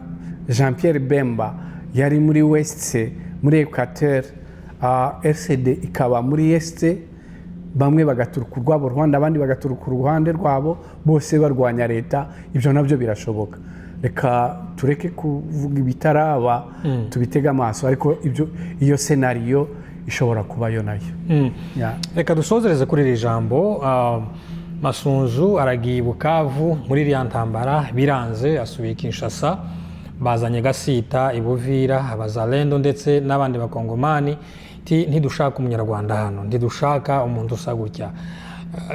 Jean Pierre Bemba yari muri West, muri Equateur, RCD ikaba muri Est, bamwe bagaturuka urwabo ruhande, abandi bagaturuka uruhande rwabo, bose barwanya leta. Ibyo nabyo birashoboka. Reka tureke kuvuga ibitaraba, tubitege amaso, ariko ibyo iyo scénario ishobora kubayo nayo. Yeah. Reka dusozereze kuri iri jambo. Masunzu aragiye i Bukavu muri iriya ntambara, biranze, asubiye i Kinshasa. Bazanye Gasita i Buvira, abazalendo ndetse n'abandi bakongomani ti ntidushaka umunyarwanda hano, ntidushaka umuntu usa gutya.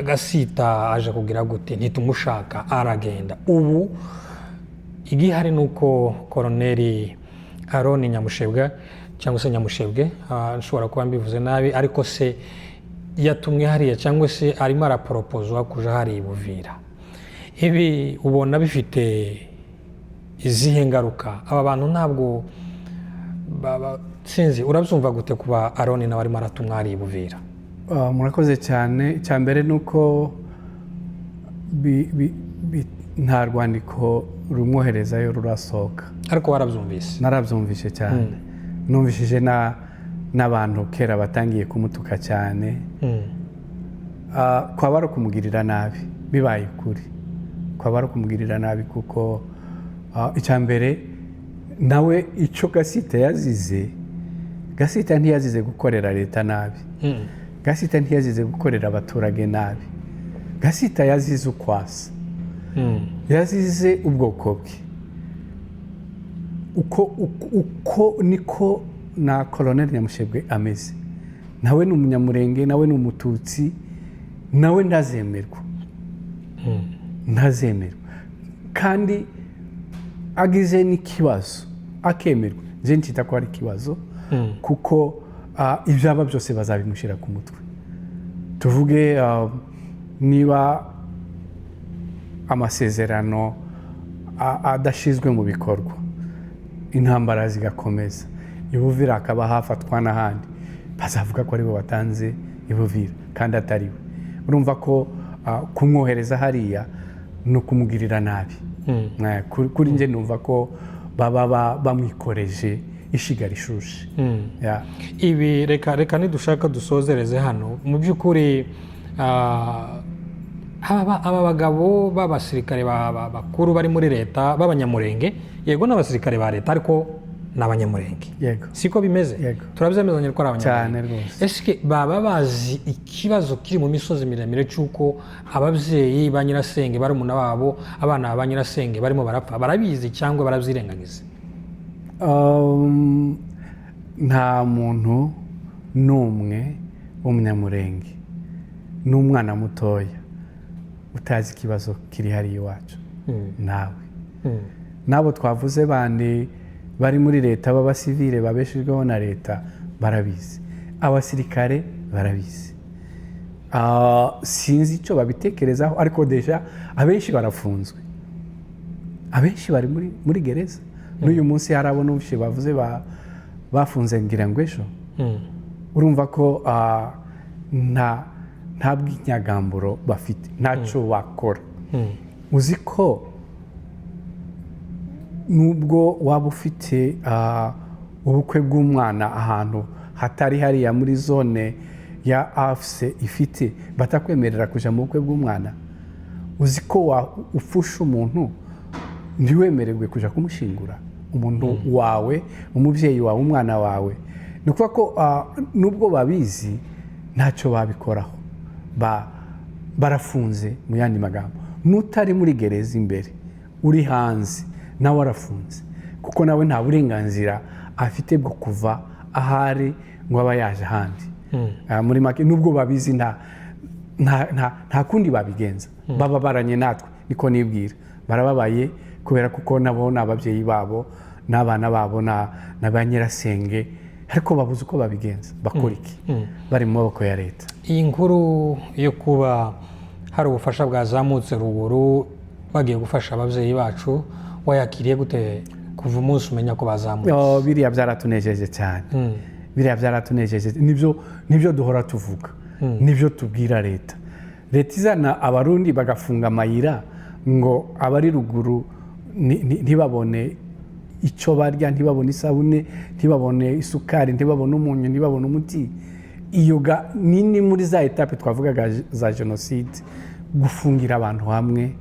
Gasita aje kugira gute? Ntitumushaka, aragenda. Ubu igihari ni uko Koroneri Aroni Nyamushebwa cyangwa se Nyamushebwe, nshobora kuba mbivuze nabi, ariko se yatumwe hariya cyangwa se arimo araporopozwa kuja hariya i Buvira. Ibi ubona bifite izihe ngaruka? Aba bantu ntabwo sinzi, urabyumva gute kuba Aroni nawe arimo aratumwa hariya i Buvira? Murakoze cyane. Icya mbere ni uko nta rwandiko rumwoherezayo rurasohoka. Ariko warabyumvise? Narabyumvise cyane. Numvishije n'abantu kera batangiye kumutuka cyane. Kwaba ari ukumugirira nabi, bibaye ukuri kwaba ari ukumugirira nabi, kuko icya mbere nawe icyo Gasita yazize, Gasita ntiyazize gukorera leta nabi. Gasita ntiyazize gukorera abaturage nabi. Gasita yazize ukwasa, yazize ubwoko bwe. Uko niko na Colonel Nyamushebwe ameze. Nawe ni umunyamurenge, nawe ni umututsi, nawe ntazemerwa, ntazemerwa. Kandi agize n'ikibazo akemerwa, nje nshyita ko ari ikibazo, kuko ibyaba byose bazabimushyira ku mutwe. Tuvuge niba amasezerano adashyizwe mu bikorwa, intambara zigakomeza, ibuvira hakaba hafatwa n'ahandi, bazavuga ko aribo batanze ibuvira kandi atari we. Urumva ko kumwohereza hariya ni ukumugirira nabi. Kuri njye numva ko baba bamwikoreje ishiga rishushe. Yeah. Ibi reka nidushaka dusozereze hano. Mu by'ukuri aba bagabo b'abasirikare bakuru bari muri leta b'abanyamurenge, yego n'abasirikare ba leta, ariko Ni Abanyamurenge. Yego. Siko bimeze? Yego. Turabyemezanya ko ari Cyane Abanyamurenge. rwose. Ese baba bazi ikibazo kiri mu misozi miremire cy'uko ababyeyi ba nyirasenge, barumuna babo, abana ba nyirasenge barimo barapfa? Barabizi cyangwa barabyirengagiza? Nta muntu n'umwe w'Umunyamurenge n'umwana mutoya utazi ikibazo kiri hariya iwacu, nawe n'abo twavuze bandi bari muri leta b'abasivile babeshejweho na leta barabizi, abasirikare barabizi. Sinzi icyo babitekerezaho, ariko déjà abenshi barafunzwe, abenshi bari muri gereza n'uyu munsi. Hari abo numvise bavuze bafunze, ngira ngo ejo. Urumva ko nta bw'inyagamburo bafite, ntacyo bakora. Uzi ko nubwo waba ufite ubukwe bw'umwana ahantu hatari hariya muri zone ya AFC ifite, batakwemerera kujya mu bukwe bw'umwana? Uzi ko upfusha umuntu ntiwemererwe kujya kumushingura, umuntu wawe, umubyeyi wawe, umwana wawe? Ni ukuvuga ko nubwo babizi, ntacyo babikoraho. Barafunze. Mu yandi magambo, n'utari muri gereza imbere, uri hanze, nawe arafunze, kuko nawe nta burenganzira afite bwo kuva ahari ngo aba yaje ahandi. Muri make, nubwo babizi, nta kundi babigenza. Bababaranye natwe, niko nibwira. Barababaye kubera kuko nabo ni ababyeyi babo n'abana babo na ba nyirasenge, ariko babuze uko babigenza. Bakora iki? Bari mu maboko ya leta. Iyi nkuru yo kuba hari ubufasha bwazamutse ruguru bagiye gufasha ababyeyi bacu, wayakiriye gute kuva umunsi umenya ko bazamutse? Oh, biriya byaratunejeje cyane, biriya byaratunejeje. Nibyo duhora tuvuga, nibyo tubwira leta. Leta izana Abarundi bagafunga amayira ngo abari ruguru ntibabone icyo barya, ntibabone isabune, ntibabone isukari, ntibabone umunyu, ntibabone umuti. Iyo ga nini muri za étapes twavugaga za jenoside, gufungira abantu hamwe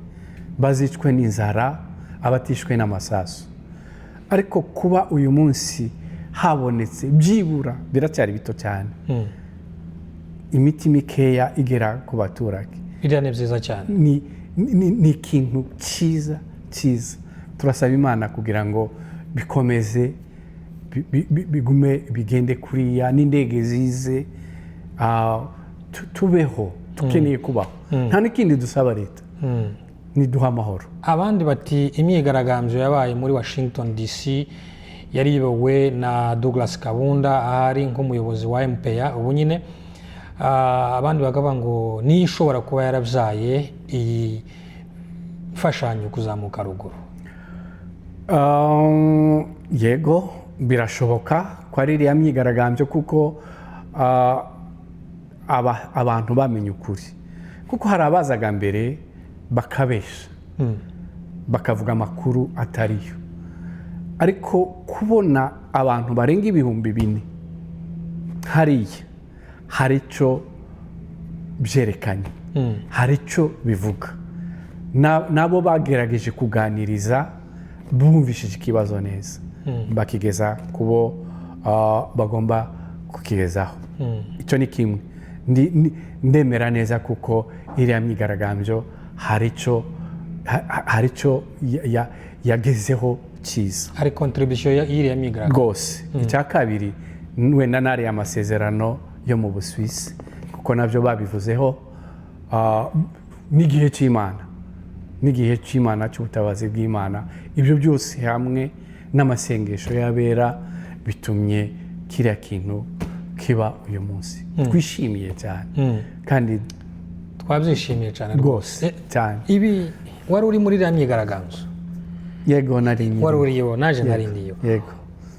bazicwe n'inzara, abatishwe n'amasasu. Ariko kuba uyu munsi habonetse byibura, biracyari bito cyane, imiti mikeya igera ku baturage, Biriya ni byiza cyane. Ni ikintu cyiza cyiza. Turasaba Imana kugira ngo bikomeze, bigume bigende kuriya, n'indege zize, tubeho. Dukeneye kubaho, nta n'ikindi dusaba leta, niduha amahoro. Abandi bati imyigaragambyo yabaye muri Washington DC yari iyobowe na Douglas Kabunda, ahari nk'umuyobozi wa MPA ubu nyine. Abandi bakavuga ngo niyo ishobora kuba yarabyaye iyi mfashanyo kuzamuka ruguru. Yego, birashoboka ko ari iriya myigaragambyo, kuko abantu bamenye ukuri, kuko hari abazaga mbere bakabesha, bakavuga amakuru atariyo. Ariko kubona abantu barenga 4000 hariya, hari icyo byerekanye, hari icyo bivuga. Nabo bagerageje kuganiriza, bumvishije ikibazo neza, bakigeza ku bo bagomba kukigezaho. Icyo ni kimwe. Ndemera neza kuko iriya myigaragambyo hari icyo yagezeho cyiza. Hari contribution y'iriya myigaragambyo. Rwose. Icya kabiri, wenda n'ariya amasezerano yo mu Busuwisi, kuko nabyo babivuzeho, n'igihe cy'Imana, n'igihe cy'Imana cy'ubutabazi bw'Imana. Ibyo byose hamwe n'amasengesho y'abera bitumye kiriya kintu kiba uyu munsi. Twishimiye cyane kandi. Twabyishimiye cyane. Rwose cyane. Ibi wari uri muri iriya myigaragambyo? Yego, nari nyiri. Wari uriyo, naje nari ndiyo. Yego.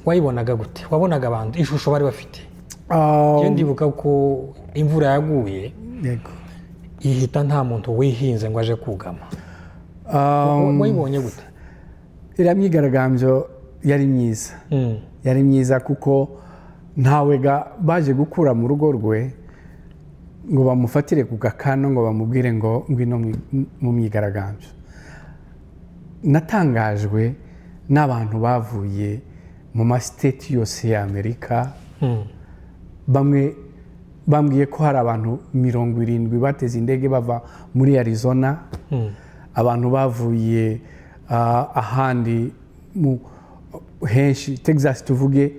Wayibonaga gute? Wabonaga abantu ishusho bari bafite? Iyo ndibuka ko imvura yaguye ihita, nta muntu wihinze ngo aje kugama. Wayibonye gute? Iriya myigaragambyo yari myiza. Yari myiza kuko ntawe baje gukura mu rugo rwe ngo bamufatire ku gakano, ngo bamubwire ngo ngwino mu myigaragambyo. Natangajwe n'abantu bavuye Mu ma states yose ya Amerika. Bamwe bambwiye ko hari abantu 70 bateze indege bava muri Arizona, abantu bavuye ahandi mu henshi, Texas tuvuge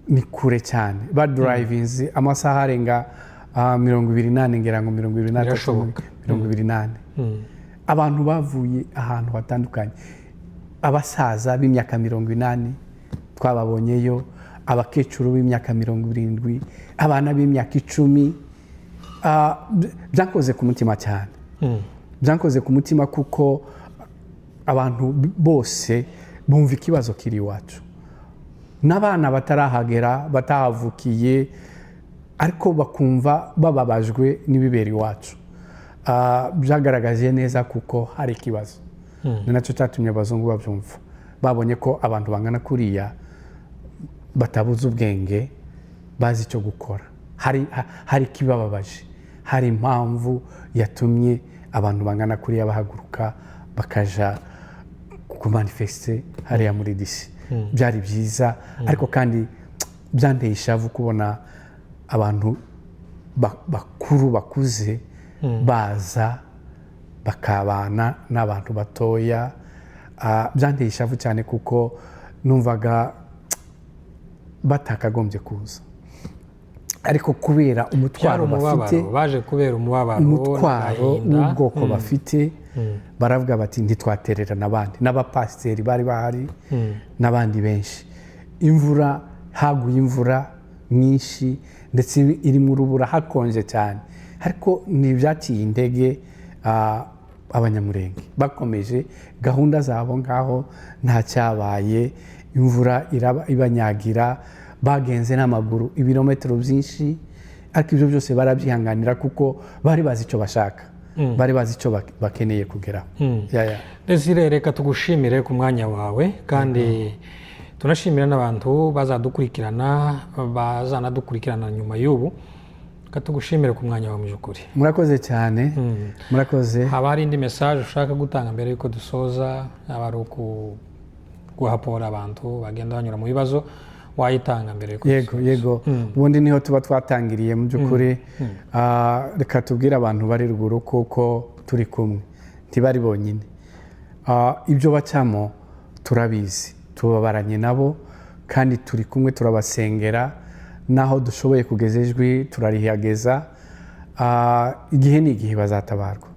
ni kure cyane, badrivinze amasaha arenga 24, ngira ngo 23. Birashoboka. 24. Abantu bavuye ahantu hatandukanye, abasaza b'imyaka 80 twababonyeyo, abakecuru b'imyaka 70, abana b'imyaka 10. Byankoze ku mutima cyane, byankoze ku mutima kuko abantu bose bumva ikibazo kiri iwacu, n'abana batarahagera, batahavukiye, ariko bakumva bababajwe n'ibibera iwacu. Byagaragaje neza kuko hari ikibazo. Ni nacyo cyatumye abazungu babyumva, babonye ko abantu bangana kuriya batabuze ubwenge, bazi icyo gukora. Hari ikibababaje, hari impamvu yatumye abantu bangana kuriya bahaguruka bakaja kumanifeste hariya muri DC. Byari byiza, ariko kandi byanteye ishavu kubona abantu bakuru bakuze baza bakabana n'abantu batoya. Byanteye ishavu cyane kuko numvaga batakagombye kuza, ariko kubera Byari umutwaro bafite, umubabaro, baje kubera umubabaro umutwaro n'agahinda. w'ubwoko bafite, baravuga bati: "Ntitwatererana abandi." N'abapasiteri bari bahari n'abandi benshi. Imvura, haguye imvura nyinshi, ndetse irimo urubura, hakonje cyane, ariko ntibyaciye intege Abanyamurenge. Bakomeje gahunda zabo ngaho nta cyabaye. Imvura ibanyagira, bagenze n'amaguru ibirometero byinshi, ariko ibyo byose barabyihanganira kuko bari bazi icyo bashaka, bari bazi icyo bakeneye kugeraho. Ya. Desire, reka tugushimire ku mwanya wawe, kandi tunashimira n'abantu bazadukurikirana, bazanadukurikirana nyuma y'ubu. Reka tugushimire ku mwanya wawe mu by'ukuri. Murakoze cyane, murakoze. Haba hari indi message ushaka gutanga mbere y'uko dusoza, yaba ari guhapora abantu bagenda banyura mu bibazo, wayitanga mbere y'uko Yego. dusoza. Yego, ubundi niho tuba twatangiriye mu by'ukuri. Reka tubwire abantu bari ruguru kuko turi kumwe, ntibari bonyine. Ibyo bacamo turabizi, tubabaranye nabo kandi turi kumwe, turabasengera, n'aho dushoboye kugeza ijwi turarihageza. Igihe ni igihe bazatabarwa.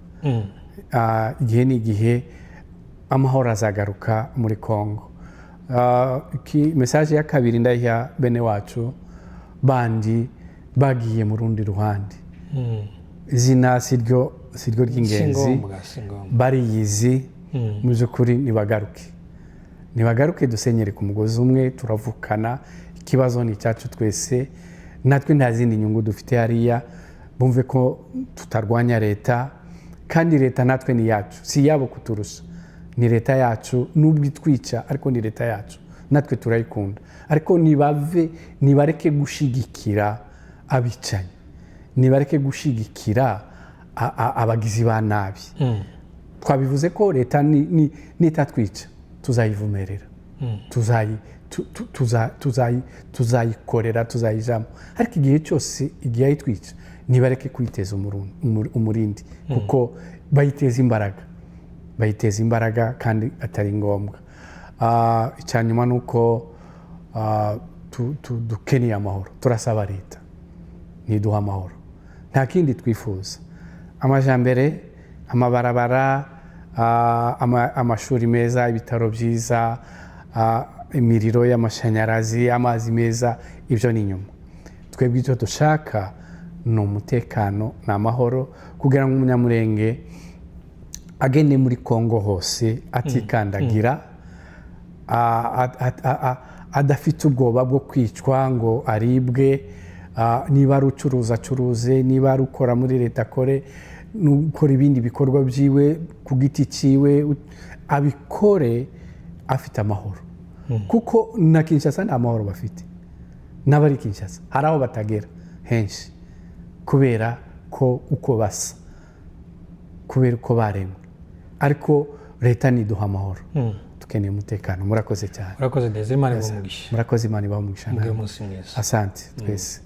Igihe ni igihe amahoro azagaruka muri Congo. Message ya kabiri ndayiha bene wacu bandi bagiye mu rundi ruhande. Izina si ryo Si ry'ingenzi. ngombwa, si ngombwa. Bariyizi. Mu by'ukuri nibagaruke, nibagaruke dusenyere ku mugozi umwe, turavukana, ikibazo ni icyacu twese. Natwe nta zindi nyungu dufite hariya. Bumve ko tutarwanya leta, kandi leta natwe ni iyacu, si iyabo kuturusha, ni leta yacu. Nubwo itwica, ariko ni leta yacu, natwe turayikunda. Ariko nibave, nibareke gushigikira abicanyi, nibareke gushigikira abagizi ba nabi. Twabivuze ko leta nitatwica tuzayivumerera, tuzayikorera, tuzayijamo, ariko igihe cyose igihe ayitwica, nibareke kwiteza umurindi, kuko bayiteza imbaraga, bayiteza imbaraga kandi atari ngombwa. Icya nyuma ni uko dukeneye amahoro. Turasaba leta ntiduha amahoro, nta kindi twifuza. Amajambere, amabarabara, amashuri meza, ibitaro byiza, imiriro y'amashanyarazi, amazi meza, ibyo ni inyuma. Twebwe icyo dushaka ni umutekano, ni amahoro, kugira ngo Umunyamurenge agende muri Kongo hose atikandagira, adafite ubwoba bwo kwicwa ngo aribwe. Niba ari ucuruza acuruze, niba ari ukora muri leta akore, n'ukora ibindi bikorwa byiwe ku giti cyiwe abikore afite amahoro, kuko na Kinshasa nta mahoro bafite. N'abari Kinshasa hari aho batagera henshi kubera ko uko basa, kubera uko baremwe. Ariko leta niduha amahoro. Dukeneye umutekano. Murakoze cyane. Murakoze Desire, Imana ibahe umugisha. Murakoze, Imana ibahe umugisha Mugire namwe. umunsi mwiza. Asante twese.